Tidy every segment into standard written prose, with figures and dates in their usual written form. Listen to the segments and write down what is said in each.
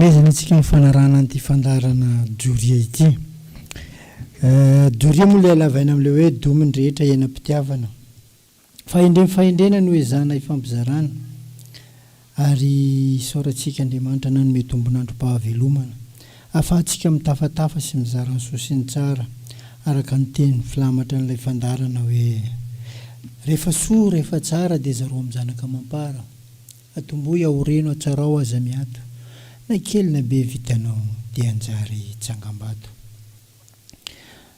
fanomezana antsika ny fanarahana an'ity fandaharana Doria ity. Doria moa ilay alavaina amin'ilay hoe domy ny rehetra iainam-pitiavana. Fahendrem fahendrena no ezahana ifampizarana ary isaorantsika Andriamanitra nanome tombon'androm-pahavelomana afahantsika mitafatafa sy mizara ny soa sy ny tsara araka ny teny filamatra an'ilay fandaharana hoe rehefa soa rehefa tsara dia zarao amin-janaka amam-para atombohy aoreno atsarao aza miato na kely na be vitanao dia hanjary tsangambato.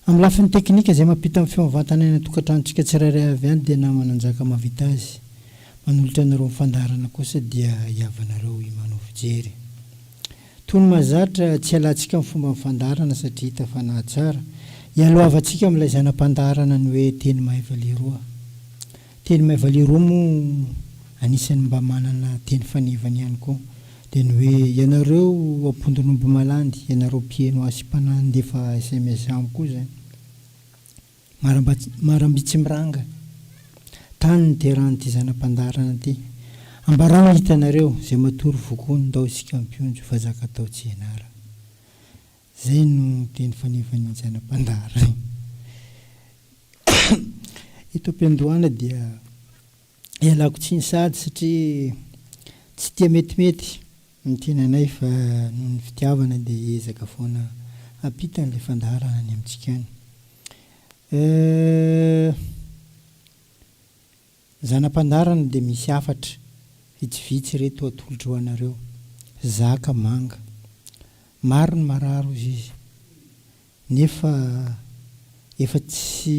Amin'ny lafiny teknika izay mampita ny feo mivantana any an-tokantranontsika tsirairay avy any dia namana Njaka mahavita azy. Manolotra anareo ny fandaharana kosa dia hiavanareo i Manao Fijery. Toy ny mahazatra, tsy ialantsika amin'ny fomban'ny fandaharana satria hita fa nahatsara. Ialohavantsika amin'ilay zana-pandaharana ny hoe Teny Mahay Valiroa. Teny Mahay Valiroa moa anisan'ny mba manana teny fanevany ihany koa. Dia ny hoe ianareo ampondron'omby malandy, ianareo mpiheno ahy sy mpanandefa sms amiko koa izany. Marambitsy miranga. Tany niterahan'ity zana-pandaharana ity. Ambarao ny hitanareo, izay matory vokoa ndao isika hampionjo fa zaka atao tsy ianara. Izay no teny fanevan'ny zana-pandaharana. Eto am-piandohana dia ialako tsiny sahady satria tsy tia metimety ny tenanay fa noho ny fitiavana dia hiezaka foana hampita an'ilay fandaharana any amintsika any. Euh. Zana-pandaharana dia misy hafatra vitsivitsy ireto atolotro ho anareo. Zaka manga. Maro ny marary hozy izy. Nefa efa tsy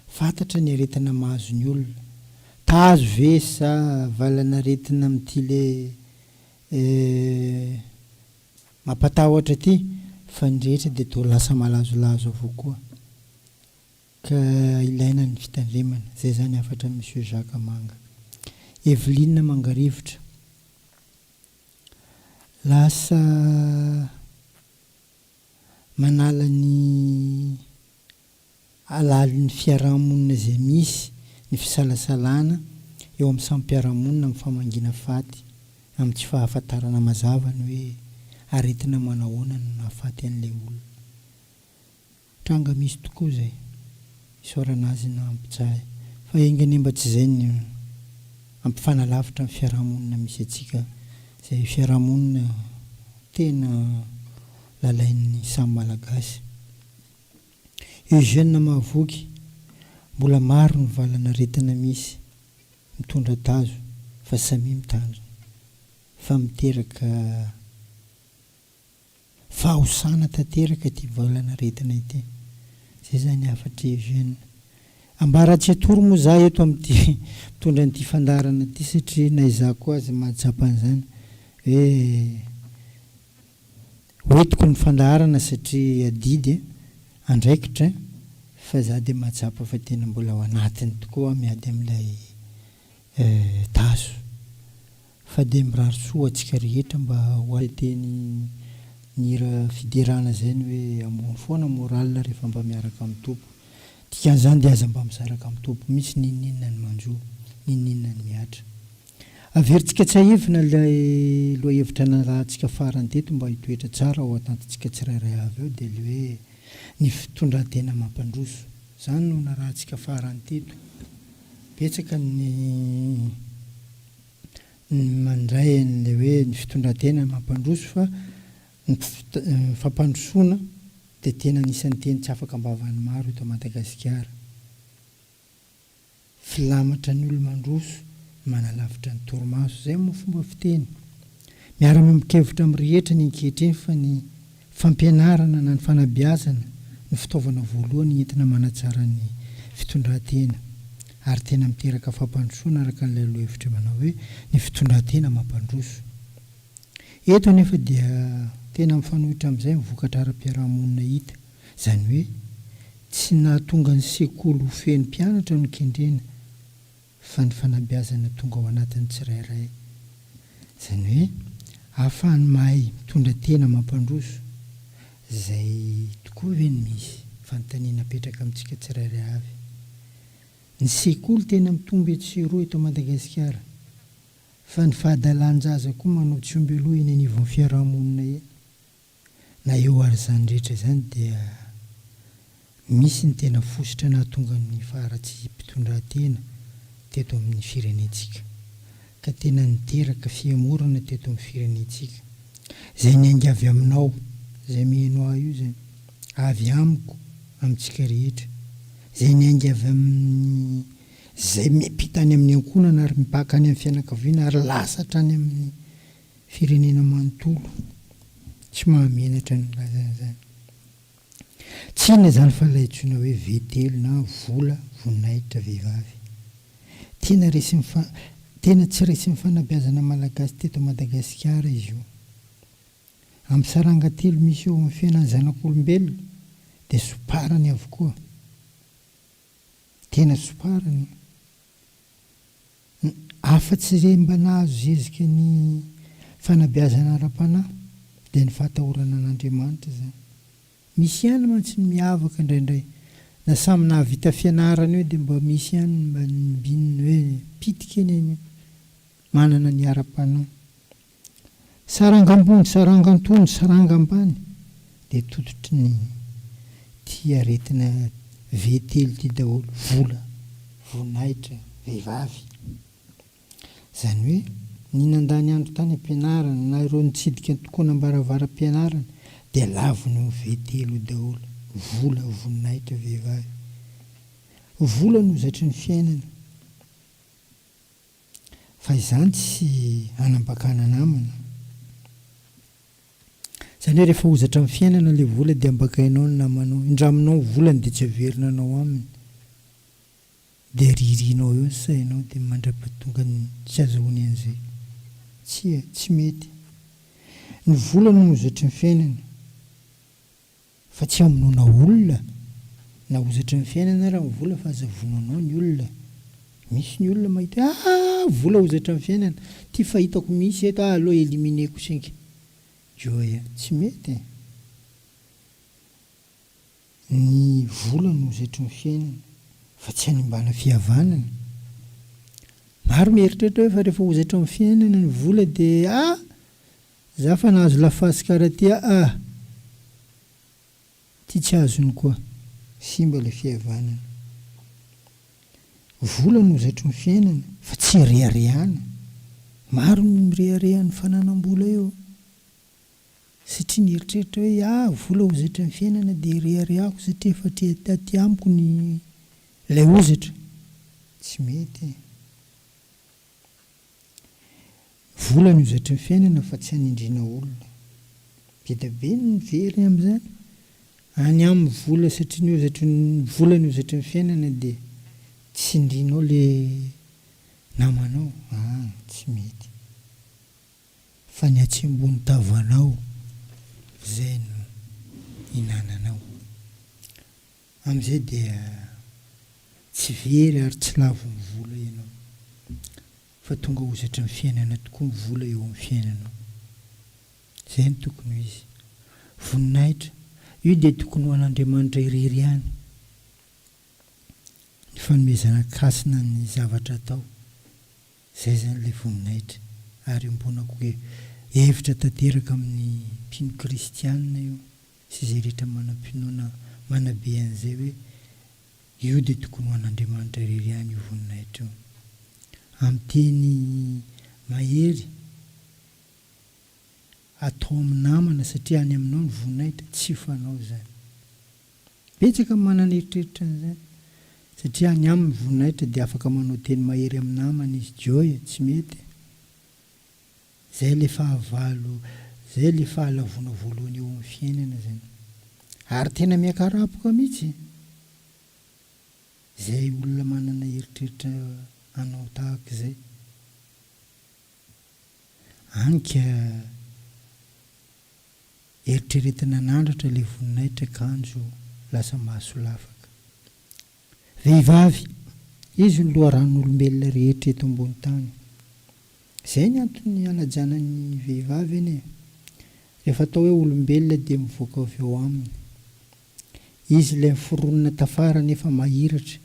fantatra ny aretina mahazo ny olona. Tazo ve sa valan'aretina amin'ity le mampatahotra ity fa ny rehetra dia toa lasa malazolazo avokoa. Ka ilaina ny fitandremana. Zay zany hafatra Monsieur Jacques Manga. Evelyne Mangarivotra. Lasa manala ny halalin'ny fiarahamonina izay misy ny fisalasalana eo amin'ny samy mpiara-monina amin'ny famangiana faty amin'ny tsy fahafantarana mazava ny hoe aretina manahoana no nahafaty an'ilay olona. Tranga misy tokoa izay. Isaorana azy nampijaly. Fa enga anie mba tsy izay ny hampifanalavitra ny fiarahamonina misy antsika izay fiarahamonina tena lalain'ny samy Malagasy. Eugène Mahavoky, mbola maro ny valan'aretina misy mitondra tazo fa samia mitandrina fa miteraka Fahosana tanteraka ity valan'aretina ity. Zay zany hafatr'i Eugène. Ambara tsy atoro moa za eto amin'ity mitondra an'ity fandaharana ity satria na izaho koa aza mahatsapa an'izany hoe hoentiko ny fandaharana satria adidy, andraikitra fa za dia mahatsapa fa tena mbola ao anatiny tokoa aho miady amin'ilay tazo. Fa dia mirary soa antsika rehetra mba ho Ilay teny ny hira fiderana izay ny hoe ambony foana moral rehefa mba miaraka amin'ny Tompo. Dikan'izany dia aza mba misaraka amin'ny Tompo mihitsy n'inon'inona ny manjo, n'inon'inona ny mihatra. Averintsika tsiahivina ilay lohahevitra narahantsika farany teto mba hitoetra tsara ao an-tantintsika tsirairay avy ao dia ilay hoe ny fitondran-tena mampandroso. Izany no narahantsika farany teto. Betsaka ny. ny mandray an'ilay hoe ny fitondran-tena mampandroso fa ny fampandrosoana dia tena anisan'ny teny tsy afaka am-bavan'ny maro eto Madagasikara. Filamatra ny olo-mandroso ny manalavitra ny torimaso, izay moa fomba fiteny. Miara-miombon-kevitra amin'ny rehetra ny ankehitriny fa ny Fampianarana na ny fanabeazana no fitaovana voalohany entina manatsara ny fitondran-tena ary tena miteraka fampandrosoana araka an'ilay lohahevitra manao hoe ny fitondran-tena mampandroso. Eto anefa dia tena mifanohitra amin'izay ny vokatra ara-piarahamonina hita, izany hoe tsy nahatonga ny sekoly ho feno mpianatra no kendrena fa ny fanabeazana tonga ao anatin'ny tsirairay. Izany hoe ahafahany mahay mitondra tena mampandroso. Izay tokoa ve no misy? Fanontaniana apetraka amintsika tsirairay avy. Ny sekoly tena mitombo etsy sy eroa eto Madagasikara. Fa ny fahadalan-jaza koa manao tsy omby aloha eny anivon'ny fiaraha-monina eny. Na eo ary izany rehetra izany dia misy ny tena fositra nahatonga ny faharatsiam-pitondrantena teto amin'ny firenentsika. Ka tena niteraka fihemorana teto amin'ny firenentsika. Izay niainga avy aminao, izay mihaino ahy io izany, avy amiko, amintsika rehetra. Izay niainga avy amin'ny izay miampita any amin'ny ankohonana ary mipaka any amin'ny fianakaviana ary lasa hatrany amin'ny firenena manontolo. Tsy mahamenatra ny milaza an'izany. Tsy inona izany fa ilay antsoina hoe V telo na vola, voninahitra, vehivavy. Tena resin'ny fa tena tsy resin'ny fanabeazana malagasy teto Madagasikara izy io. Amin'ny saranga telo misy eo amin'ny fiainan'ny zanak'olombelona dia somparany avokoa. Tena somparany. Afa-tsy izay mba nahazo zezika ny fanabeazana ara-panahy dia ny fahatahorana an'Andriamanitra izany. Misy ihany mantsy ny miavaka indraindray. Na samy nahavita fianarana eo dia mba misy ihany ny mba nimbininy hoe pitika eny anio. Manana ny ara-panahy. Saranga ambony, saranga antonony, saranga ambany dia tototry ny ity aretina V telo ity daholo, vola, voninahitra, vehivavy. Izany hoe ny nandany andro tany am-pianarana na ireo nitsidika ny tokonam-baravaram-pianarana dia lavon'io V telo io daholo, vola, voninahitra, vehivavy. Vola no hozatry ny fiainana. Fa izany tsy hanambakana namana. Izany hoe rehefa hozatra amin'ny fiainana ilay vola dia ambakainao ny namanao, indraminao ny volany dia tsy averinanao aminy. Dia ririanao eo ny sainao dia mandrapatonga ny tsy azahoany an'izay. Tsia, tsy mety. Ny vola no hozatry ny fiainana. Fa tsy hamonoana olona na hozatry ny fiainana ara ny vola fa aza vonoanao ny olona. Misy ny olona mahita hoe ah vola hozatra ny fiainana, ty fa hitako misy eto ah aleo eliminer-ko saingy joy a, tsy mety e. Ny vola no hozatry ny fiainana fa tsy hanimbana fihavanana. Maro mieritreritra hoe fa rehefa hozatry ny fiainana ny vola dia ah Za fa nahazo lafasy kara ty aa! Ty tsy azony koa. Simba le fihavanana. Vola no zaitry ny fiainana fa tsy ireharehana. Maro ny mirehareha ny fananam-bola eo. Satria nieritreritra hoe ah vola ho zaitry ny fiainana dia ireharehako satria efa aty amiko ny ilay hozatra. Tsy mety e. Vola ny hozatry ny fiainana fa tsy hanindriana olona. Be dia be ny very amin'izany. Any aminy vola satria ny hozatry ny vola ny hozatry ny fiainana dia tsindrinao le namanao. Ah, tsy mety. Fa ny atsy ambony tavanao izay no hinananao. Amin'izay dia tsy very ary tsy lavon'ny vola ianao. Fa tonga hozatry ny fiainana tokoa ny vola eo amin'ny fiainanao. Izay no tokony ho izy. Voninahitra, io dia tokony ho an'Andriamanitra irery ihany. Ny fanomezana kasina ny zavatra atao. Izay izany ilay voninahitra. Ary iombonako hevitra tanteraka amin'ny mpino kristianina io sy izay rehetra manam-pinoana manabe an'izay hoe io dia tokony ho an'Andriamanitra irery ihany io voninahitra io. Amin'ny teny mahery, atao amin'ny namana satria any aminao ny voninahitra, tsy fanao izany. Betsaka ny manana eritreritra an'izany. Satria any aminy ny voninahitra dia afaka manao teny mahery amin'ny namana izy, Joy, tsy mety. Zay ilay fahavalo, zay ilay fahalavoana voalohany eo amin'ny fiainana zany. Ary tena miakarapoka mihitsy e! Zay olona manana eritreritra hanao tahak'izay. Any ka eritreretina hanandratra ilay voninahitra kanjo lasa mahasolafaka. Vehivavy, izy no loharanon'olombelona rehetra eto ambony tany. Izay ny antony hanajana ny vehivavy anie. Rehefa atao hoe olombelona dia mivoaka avy ao aminy. Izy ilay noforonina tafara nefa mahiratra.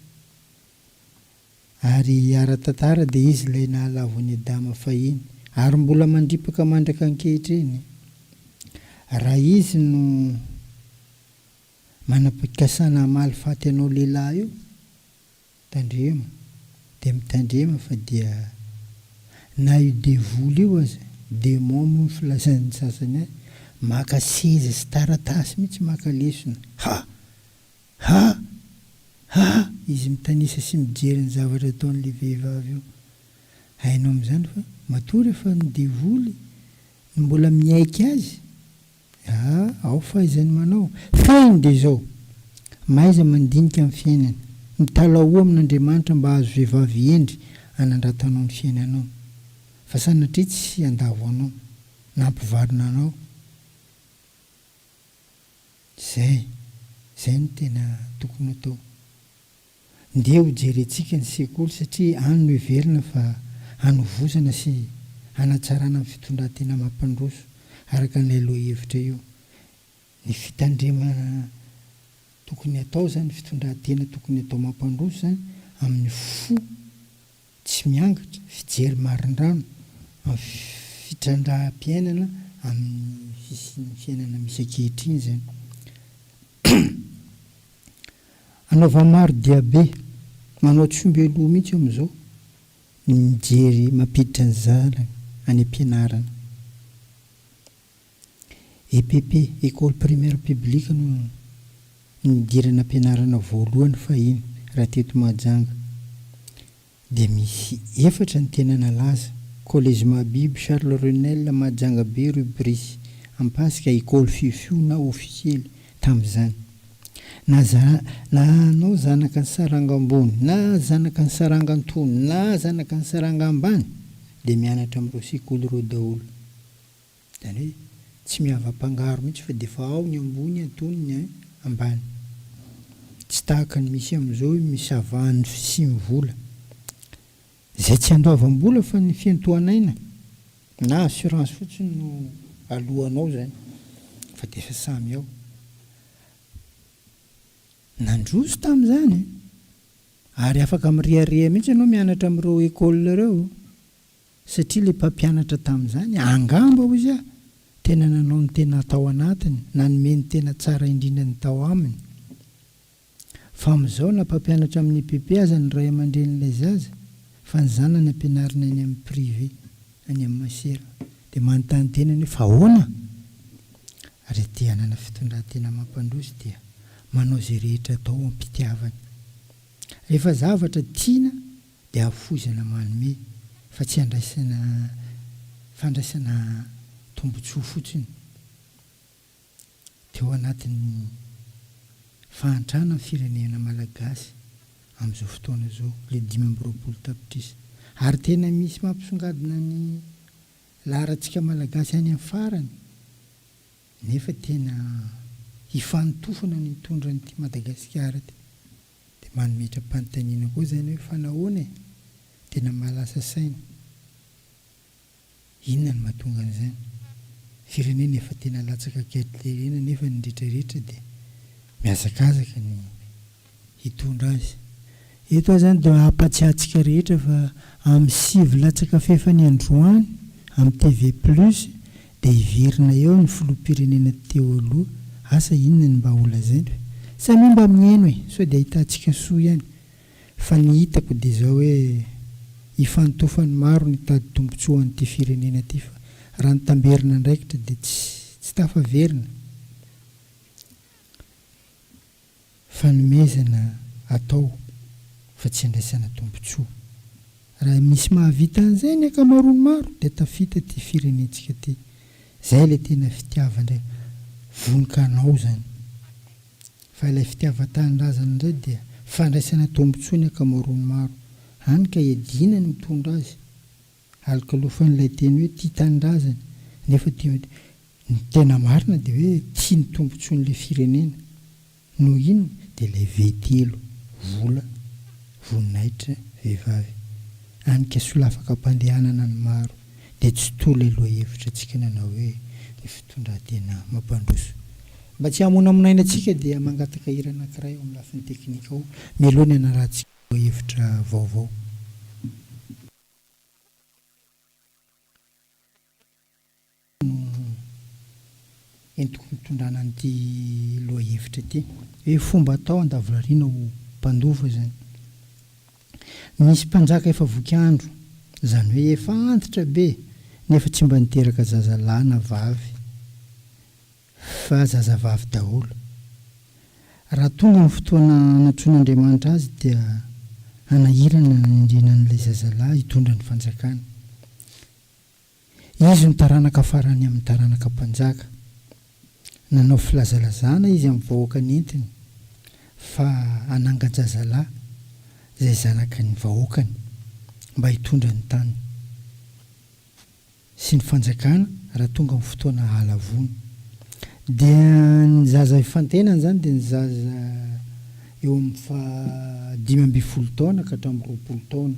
Ary ara-tantara dia izy ilay nahalavo an'i Adama fahiny, ary mbola mandripaka mandraka ankehitriny. Raha izy no manam-pikasana hamaly faty anao lehilahy io, tandremo, dia mitandrema fa dia na io devoly io aza, démon moa ny filazan'ny sasany azy, maka seza sy taratasy mihitsy maka lesona. Ha! Ha! Ha! Izy mitanisa sy mijery ny zavatra ataon'ilay vehivavy io. Hainao amin'izany fa matoa rehefa ny devoly no mbola miaiky azy, ah, ao fahaizany manao. Fehiny dia izao, mahaiza mandinika ny fiainana, mitalahoa amin'Andriamanitra mba hahazo vehivavy hendry hanandratanao ny fiainanao. Fa sanatria tsy handavo anao, na hampivarina anao. Izay, izay no tena tokony hatao. Ndeha ho jerentsika ny sekoly satria any no heverina fa hanovozana sy hanatsarana ny fitondran-tena mampandroso, araka an'ilay lohahevitra io. Ny fitandremana tokony hatao izany, ny fitondran-tena tokony hatao mampandroso izany amin'ny fo tsy miangatra, fijery marindrano amin'ny fitrandraham-piainana amin'ny fisian'ny fiainana misy ankehitriny izany. Anaovan'ny maro diabe, manao tsy omby aloha mihitsy amin'izao ny mijery mampiditra ny zanany any am-pianarana. EPP, Ecole Primaire Publique no nidirana am-pianarana voalohany fahiny raha teto Mahajanga. Dia misy efatra ny tena nalaza, Collège Mahabibo, Charles Renel, Mahajanga Be, Rue Brice Ampasika, Ecole Fiofio na Ofisiely tamin'izany. Na za, na anao zanaka ny saranga ambony, na zanaka ny saranga antonony, na zanaka ny saranga ambany dia mianatra amin'ireo sekoly ireo daholo. Izany hoe tsy miava-pangaro mihitsy fa dia efa ao ny ambony antonony ny ambany. Tsy tahaka ny misy amin'izao hoe misava ny fisian'ny vola. Izay tsy andoavam-bola fa ny fiantohan'aina na assurance fotsiny no aloanao izany fa dia efa samy ao. Nandroso tamin'izany e! Ary afaka mirehareha mihitsy ianao mianatra amin'ireo école ireo. Satria ilay mpampianatra tamin'izany, angamba hoy izy aho, tena nanao ny tena tao anatiny, nanome ny tena tsara indrindra ny tao aminy. Fa amin'izao na mpampianatra amin'ny EPP aza ny ray aman-drenin'ilay zaza, fa ny zanany ampianarina any amin'ny privé, any amin'ny masera. Dia manontany tena ny hoe fa ahoana? Ary te hanana fitondran-tena mampandroso dia manao izay rehetra atao am-pitiavana. Rehefa zavatra tiana dia hafoizana manome fa tsy handraisana fandraisana tombotsoa fotsiny. Teo anatin'ny fahantrana ny firenena malagasy amin'izao fotoana izao, ilay 25 tapitrisa. Ary tena misy mampisongadina ny laharantsika malagasy any amin'ny farany nefa tena hifanotofana ny mitondra an'ity Madagasikara ity. Dia manometra-panontaniana koa izany hoe fa nahoana e? Tena mahalasa saina. Inona no mahatonga an'izany? Firenena efa tena latsaka an-katerena nefa ny rehetra rehetra dia mihazakazaka ny hitondra azy. Eto aho izany dia hampatsiahy antsika rehetra fa amin'ny sivy latsaka fahefany androany amin'ny TV plus Dia hiverina eo ny filoham-pirenena teo aloha, asa inona no mba holazainy fa samia mba mihaino e, sao dia ahitantsika soa ihany. Fa ny hitako dia izao hoe ifantofan'ny maro ny hitady tombontsoa ho an'ity firenena ity fa raha ny tamberin'andraikitra dia tsy tsy tafaverina. Fanomezana atao fa tsy andraisana tombontsoa. Raha misy mahavita an'izay ny ankamaroan'ny maro dia tafita ity firenentsika ity. Izay ilay tena fitiavan-dray vonon-kanao izany. Fa ilay fitiavan-tanindrazana indray dia fandraisana tombontsoa ny ankamaroan'ny maro. Hany ka iadiana ny mitondra azy. Alokalofan'ilay teny hoe tia tanindrazana nefa tia ny tena marina dia hoe tia ny tombotsoan'ilay firenena. Noho inona? Dia ilay V telo, vola, voninahitra, vehivavy. Anika solafaka am-pandehanana ny maro dia tsy toa ilay lohahevitra antsika nanao hoe ny fitondran-tena mampandroso. Mba tsy hamonamonaina antsika dia mangataka hira anankiray ao amin'ny lafiny teknika ao mialoha ny hanarahantsika lohahevitra vaovao. entiko nitondrana an'ity lohahevitra ity. Hoe fomba atao handavorariana ho mpandova izany. Nisy mpanjaka efa voky andro, izany hoe efa antitra be, nefa tsy mba niteraka zaza lahy na vavy, fa zazavavy daholo. Raha tonga ny fotoana hanantsoin'Andriamanitra azy dia hanahirana ny hanendrena an'ilay zazalahy hitondra ny fanjakana. Izy no taranaka farany amin'ny taranaka mpanjaka. Nanao filazalazana izy amin'ny vahoaka nentiny fa hanangan-jazalahy izay zanaky ny vahoakany mba hitondra ny tany sy ny fanjakana raha tonga ny fotoana hahalavoana. Dia ny zaza ifantenana izany dia ny zaza eo amin'ny faha 15 taona ka hatramin'ny 20 taona.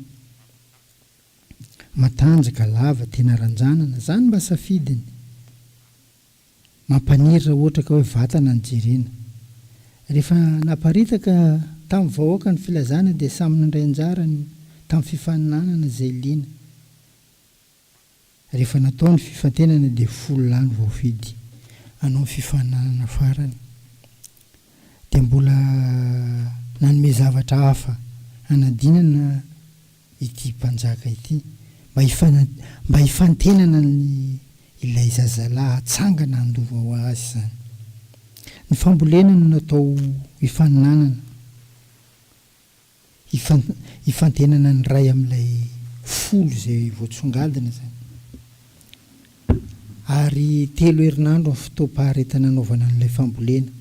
Matanjaka, lava, tena ranjanana, zany mba safidiny. Mampaniry raha ohatra ka hoe vatana no jerena. Rehefa naparitaka tamin'ny vahoaka ny filazana dia samy nandray anjara ny tamin'ny fifaninanana izay liana. Rehefa natao ny fifantenana dia folo lahy no voafidy hanao ny fifaninanana farany. Dia mbola nanome zavatra hafa hanadinana ity mpanjaka ity mba mba hifantenana ny ilay zazalahy hatsangana handova ho azy izany. Ny fambolena no natao hifaninanana, hifantenana ny iray amin'ilay folo izay voatsongadina izany. Ary telo herinandro ny fotoam-paharetana anaovana an'ilay fambolena.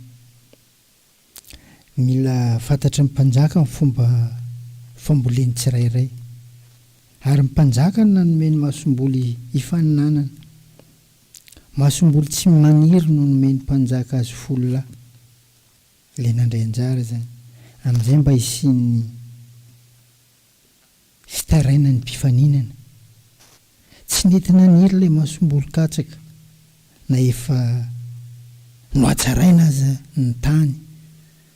Mila fantatry ny mpanjaka ny fomba fambolen'ny tsirairay. Ary ny mpanjaka no nanome ny masomboly hifaninanana. Masomboly tsy maniry no nomen'ny mpanjaka azy folo lahy, ilay nandray anjara izany, amin'izay mba hisian'ny fitarainan'ny mpifaninana. Tsy nety naniry ilay masomboly katsaka na efa nohatsaraina aza ny tany,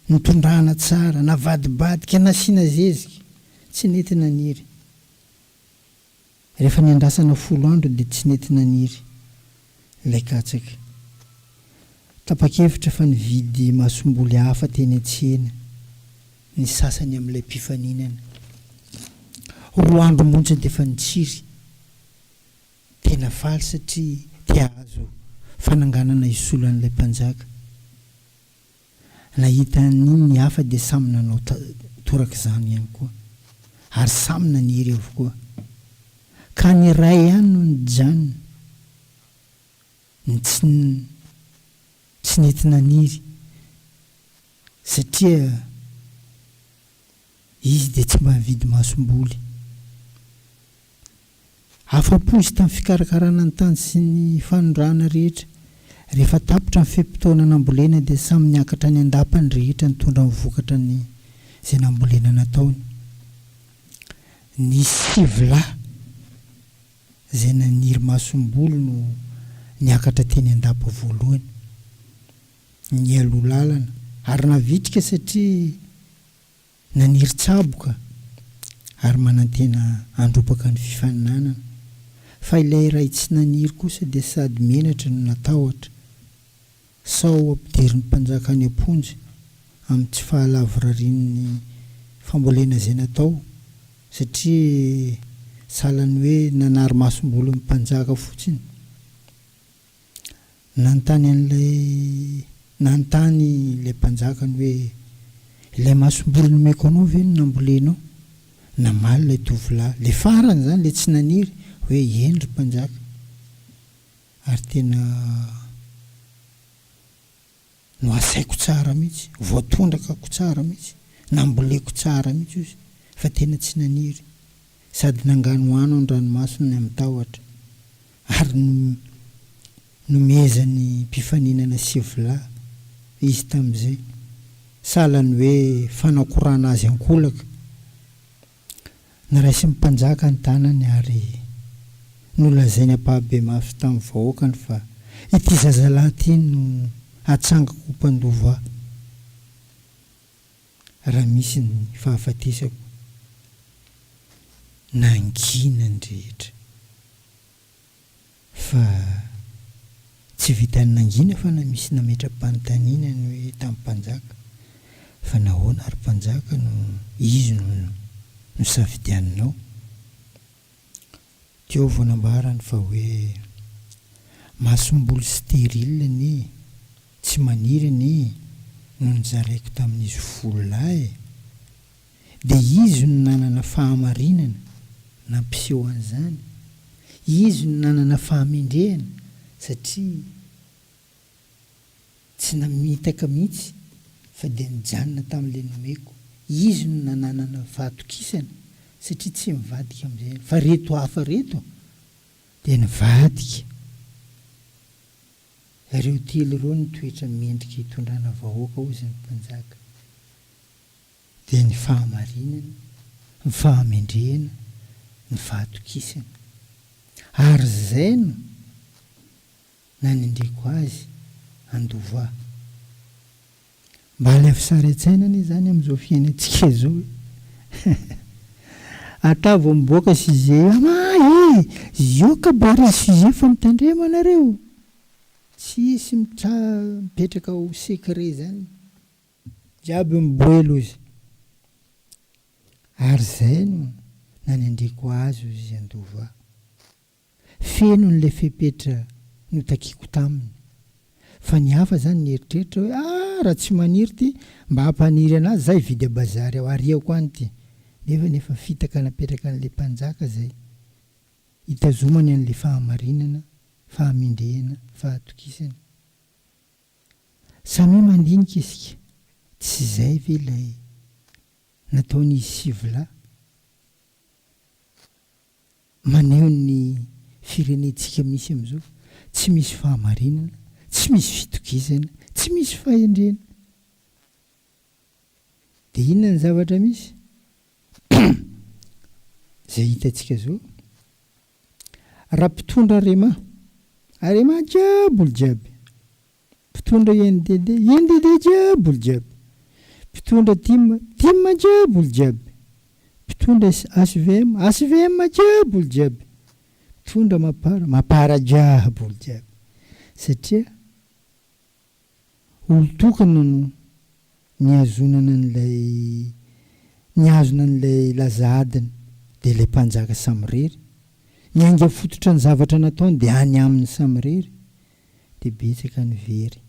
notondrahana tsara, navadibadika, nasiana zezika, tsy nety naniry. Rehefa niandrasana folo andro dia tsy nety naniry ilay katsaka. Tapa-kevitra fa nividy masomboly hafa teny an-tsena ny sasany amin'ilay mpifaninana. Roa andro monja dia efa nitsiry. Tena faly satria te hahazo fananganana hisolo an'ilay mpanjaka. Nahita an'iny ny hafa dia samy nanao torak'izany ihany koa. Ary samy naniry avokoa. Ka ny iray ihany no nijanona, ny tsy tsy nety naniry. Satria izy dia tsy mba nividy masomboly. Afa-po izy tamin'ny fikarakarana ny tany sy ny fanondrahana rehetra. Rehefa tapitra ny fe-potoana nambolena dia samy niakatra any an-dapa ny rehetra nitondra ny vokatra ny izay nambolena nataony. Nisy sivy lahy izay naniry masomboly no niakatra teny an-dapa voalohany. Nialoha lalana ary navitrika satria naniry tsaboka ary manantena handrobaka ny fifaninanana. Fa ilay iray tsy naniry kosa dia sady menatra no natahotra sao ampidirin'ny mpanjaka any am-ponja amin'ny tsy fahalavorarian'ny fambolena izay natao satria sahalan'ny hoe nanary masombolin'ny mpanjaka fotsiny. Nanontany an'ilay nanontany ilay mpanjaka ny hoe, Ilay masomboly nomeko anao ve no nambolenao? Namaly ilay tovolahy, ilay farany izany, ilay tsy naniry, hoe, Eny ry mpanjaka. Ary tena nohasaiko tsara mihitsy, voatondrakako tsara mihitsy, namboleko tsara mihitsy ozy, fa tena tsy naniry. Sady nanganohano ny ranomasony ny amin'ny tahotra. Ary nomezany mpifaninana sivy lahy izy tamin'izay, sahala ny hoe fanakorana azy ankolaka. Noraisin'ny mpanjaka ny tanany ary nolazainy ampahabemaso tamin'ny vahoakany fa ity zazalahy ity no hatsangako ho mpandova ahy raha misy ny fahafatesako. Nangina ny rehetra fa. Tsy vitan'ny nangina fa na misy nametra-panontaniana ny hoe tamin'ny mpanjaka, fa nahoana ary mpanjaka no izy no nosafidianinao? Teo vao nambarany fa hoe masomboly sterile anie, tsy maniry anie no nozaraiko tamin'izy folo lahy e! Dia izy no nanana fahamarinana nampiseho an'izany, izy no nanana fahamendrehana satria tsy namitaka mihitsy fa dia nijanona tamin'ilay nomeko, izy no nananana fahatokisana satria tsy mivadika amin'izay, fa reto hafa reto dia nivadika. Ireo telo ireo no toetra mendrika hitondrana vahoaka hozy ny mpanjaka. Dia ny fahamarinana, ny fahamendrehana, ny fahatokisana. Ary izay no nanendreko azy handova ahy. Mba alaivo sary an-tsaina anie izany amin'izao fiainantsika izao e! Ata vao miboaka sujet ama e! Zio kabary sujet fa mitandrema nareo! Tsisy mitra mipetraka ho secret zany. Jiaby miboelo izy. Ary zay no nanendreko azy hoy izy handova ahy. Feno an'ilay fepetra notakiako taminy. Fa ny hafa zany nieritreritra hoe ah raha tsy maniry ty mba hampaniry anazy za hividy a bazary ao ariako any ty. Nefa nefa fitaka napetraka an'ilay mpanjaka zay hitazomany an'ilay fahamarinana, fahamendrehana, fahatokisana. Samia mandinika isika, tsy izay ve ilay nataon'izy sivilahy maneho ny firenentsika misy amin'izao? Tsy misy fahamarinana, tsy misy fitokisana, tsy misy fahendrena. Dia inona ny zavatra misy? Izay hitantsika izao. Raha mpitondra Arema, Arema jiaby olo jiaby. Mpitondra INDD, INDD jiaby olo jiaby. Mpitondra tim, tim jiaby olo jiaby. Mpitondra HVM, HVM jiaby olo jiaby. Mpitondra Mapar, Mapar jiaby olo jiaby. Satria Olon-tokana no nihazonana an'ilay nihazona an'ilay laza adina dia ilay mpanjaka samirery. Ny ainga fototra ny zavatra nataony dia any aminy samirery dia betsaka ny very.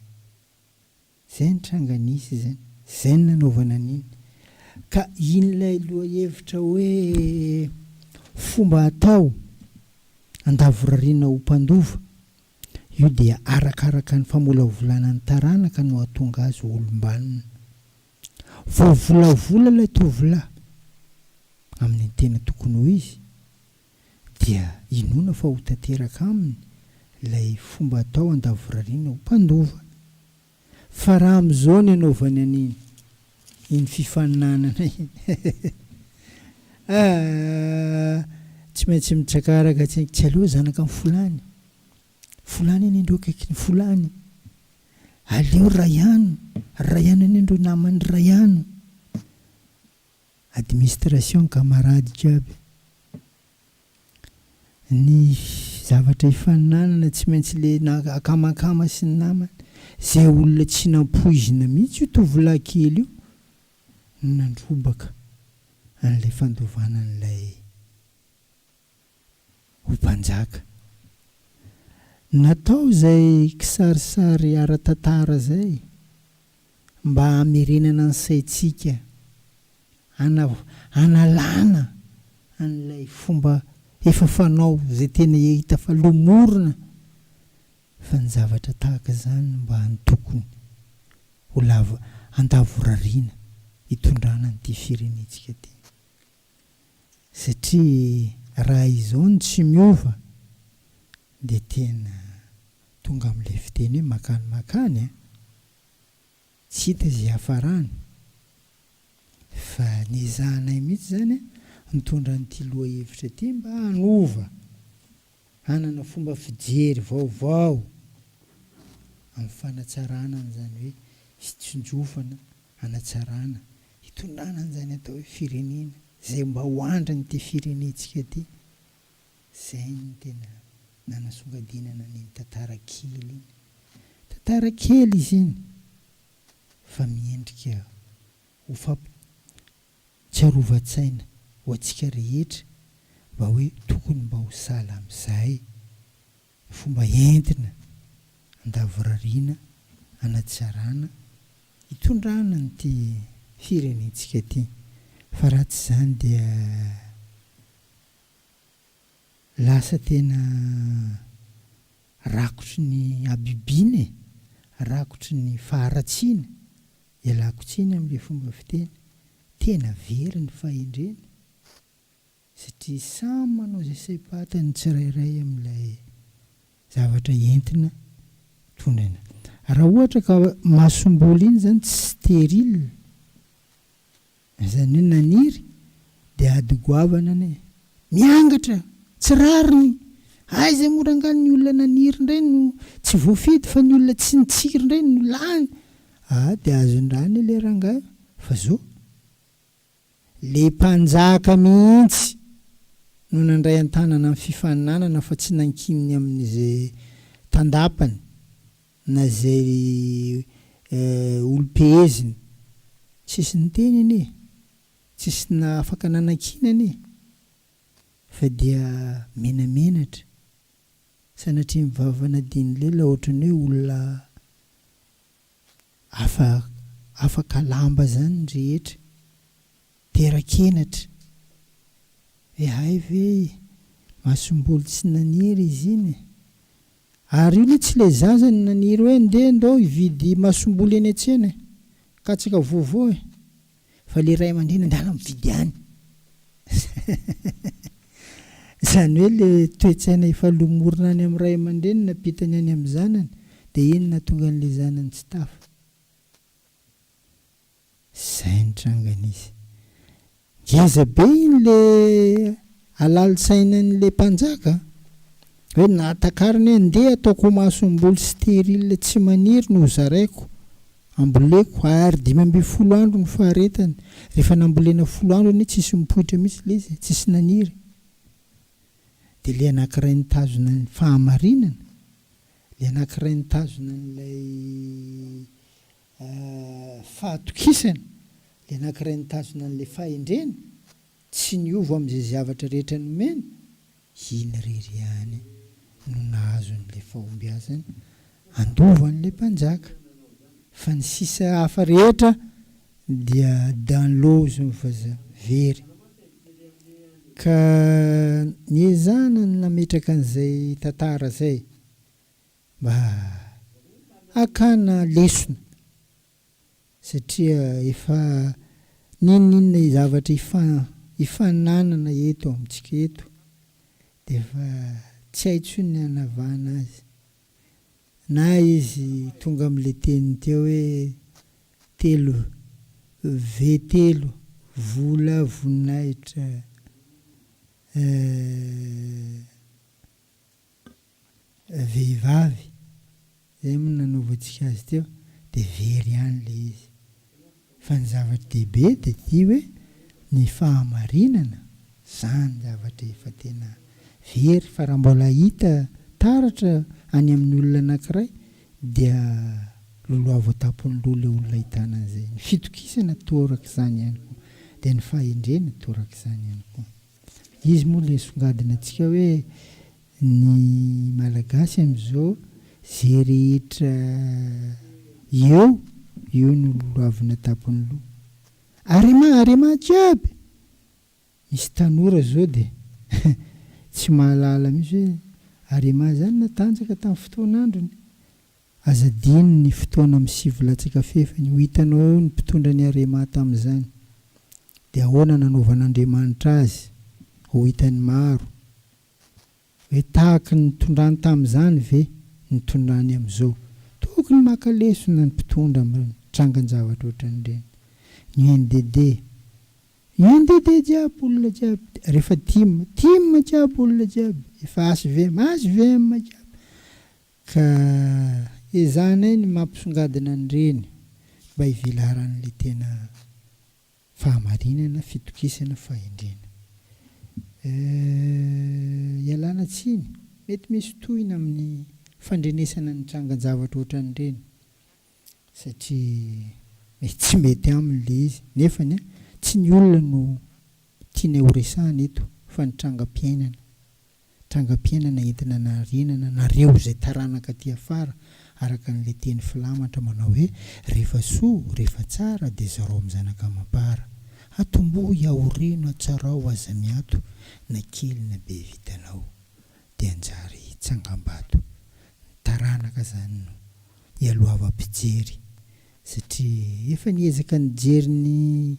Izay ny tranga nisy izany, izay no nanaovana an'iny. Ka iny ilay lohahevitra hoe fomba atao andavorariana ho mpandova Io dia arakaraka ny famolavolana ny taranaka no hahatonga azy ho olom-banona. Voavolavola ilay tovolahy amin'ny tena tokony ho izy, dia inoana fa ho tanteraka aminy ilay fomba atao handavorariana ho mpandova. Fa raha amin'izao ny anaovany an'iny, iny fifaninanana iny, ah, tsy maintsy mitsakaraka tsy, tsy aleo zanaka ny folany, folany anie ndreo akaikin'ny folany, aleo raiano, raiano anie ndreo naman'ny raiano, administration camarade jiaby. Ny zavatra ifaninanana tsy maintsy le akamakama sy ny namany. Zay olona tsy nampoizina mihitsy io tovolahy kely io no nandrobaka an'ilay fandovana an'ilay ho mpanjaka. Natao izay kisarisary ara-tantara izay mba hamerenana ny saintsika Hanalana an'ilay fomba efa fanao izay tena hita fa lomorina fa ny zavatra tahaka izany no mba tokony ho lava andavorariana hitondrana an'ity firenentsika ity. Satria raha izao no tsy miova dia tena tonga amin'ilay fiteny hoe makany makany an! Tsy hita izay hiafarany fa niezahanay mihitsy izany nitondra an'ity lohahevitra ity mba hanova, hanana fomba fijery vaovao amin'ny fanatsarana an'izany hoe fitsinjovana, hanatsarana, hitondrana an'izany atao hoe firenena, izay mba ho andrin'ity firenentsika ity. Izay no tena nanasongadinana an'iny tantara kely iny. Tantara kely izy iny fa miendrika ho fampitsiarovan-tsaina ho antsika rehetra mba hoe tokony mba ho sahala amin'izay ny fomba entina handavorariana, hanatsarana, hitondrana an'ity firenentsika ity fa raha tsy izany dia lasa tena rakotry ny habibiana e, rakotry ny faharatsiana, ialako tsiny amin'ilay fomba fiteny, tena very ny fahendrena satria samy manao izay saim-patany ny tsirairay amin'ilay zavatra entina tondraina. Raha ohatra ka masomboly iny izany tsy sterile, Izany hoe naniry dia ady goavana anie. Miangatra! Tsy rariny! Aiza moa rangahy ny olona naniry indray no tsy voafidy fa ny olona tsy nitsiry indray no lany? Ah dia azon-draha anie le rangahy fa zao. Le mpanjaka mihitsy no nandray an-tanana ny fifaninanana fa tsy nankininy amin'izay tandapany. na izay olom-peheziny. Tsisy niteny anie, tsisy afaka nanakiana anie fa dia menamenatra. Sanatria ny vava nadin'ny lela ohatran'ny hoe olona afa afaka lamba zany ny rehetra. Tera-kenatra. Hoe hay ve masomboly tsy naniry izy iny e? Ary io anie tsy le zaza no naniry hoe ndeha ndao hividy masomboly eny an-tsena e, katsaka vovo e, fa le ray aman-dreny andala mividy any. Izany hoe le toe-tsaina efa lomorina any amin'ny ray aman-dreny nampitany any amin'ny zanany dia iny nahatonga an'le zanany tsy tafa. Zay ny tranga nisy. Ngeza be iny le halalin-tsainan'le mpanjaka a! Hoe nahatakariny hoe ndeha ataoko ho masomboly sterile tsy maniry no hozaraiko, amboleko, ary 15 andro ny faharetany. Rehefa nambolena folo andro anie tsisy nipoitra mihitsy le izy e, tsisy naniry. Dia le anankiray nitazona ny fahamarinana, le anankiray nitazona an'ilay Fahatokisana, ilay anankiray nitazona an'ilay fahendrena, tsy niova amin'izay zavatra rehetra nomena, iny irery ihany no nahazo an'ilay fahombiazana handova an'ilay mpanjaka. Fa ny sisa hafa rehetra dia dans l'eau hozy ny vazaha, very. Ka niezahana ny nametraka an'izay tantara izay. Mba hakana lesona satria efa n'inon'inona zavatra ifananana eto amintsika eto dia efa tsy hay intsony ny hanavahana azy. Na izy tonga amin'ilay teniny teo hoe telo V telo, vola, voninahitra, eh. Vehivavy, izay moa no nanaovantsika azy teo, dia very ihany ilay izy. Fa ny zava-dehibe dia ity hoe ny fahamarinana, izany zavatra efa tena very fa raha mbola hita taratra any amin'ny olona anankiray dia loloavo an-tampon'ny loha ilay olona ahitana an'izay. Ny fitokisana torak'izany ihany koa, dia ny fahendrena torak'izany ihany koa. Izy moa le songadina antsika hoe ny Malagasy amin'izao ze rehetra eo, eo no lolohavina tampon'ny loha. Arema, arema jiaby! Misy tanora zao de tsy mahalala mihitsy hoe arema zany natanjaka tamin'ny fotoan'androny. Aza adino ny fotoana amin'ny sivy latsaka fefany, ho hitanao eo ny mpitondra ny Arema tamin'izany. Dia ahoana nanaovan'Andriamanitra azy? Ho hitan'ny maro. Hoe tahaky ny nitondrany tamin'izany ve ny nitondrany amin'izao? Tokony maka lesona ny mpitondra amin'ny trangan-javatra ohatran'ireny. Ny UNDD. UNDD jiaby olona jiaby. Rehefa tim, tim jiaby olona jiaby. Efa hvm, hvm jiaby. Ka ezahanay ny mampisongadina an'ireny mba hivelaran'ilay tena fahamarinana, fitokisana, fahendrena. Eh, ialana tsiny, mety misy tohina amin'ny. fandrenesana ny trangan-javatra ohatran'ireny satria mety tsy mety aminy le izy nefany a tsy ny olona no tianay ho resahana eto fa ny trangam-piainana. Trangam-piainana entina anarenana anareo izay taranaka aty afara araka an'ilay teny filamatra manao hoe rehefa soa, rehefa tsara dia zarao amin'ny zanaka amam-para. Atombohy, aoreno, atsarao, aza miato na kely na be vitanao dia hanjary tsangambato. Ny taranaka izany no ialohavam-pijery satria efa niezaka nijery ny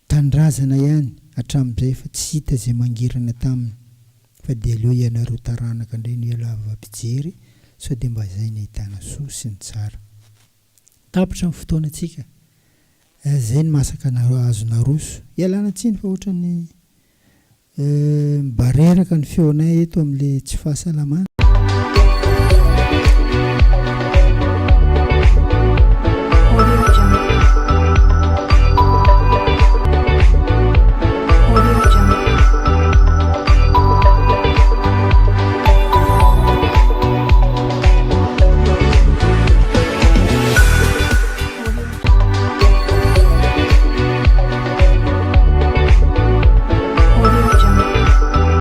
Tanindrazana ihany hatramin'izay fa tsy hita izay mangirana taminy fa dia aleo ianareo taranaka indray no ialava mpijery sao dia mba izay ny ahitana soa sy ny tsara. Tapitra ny fotoanantsika eh, zay ny masaka azo naroso. Ialana tsiny fa ohatran'ny eh, mibareraka ny feonay eto amin'le tsy fahasalamana.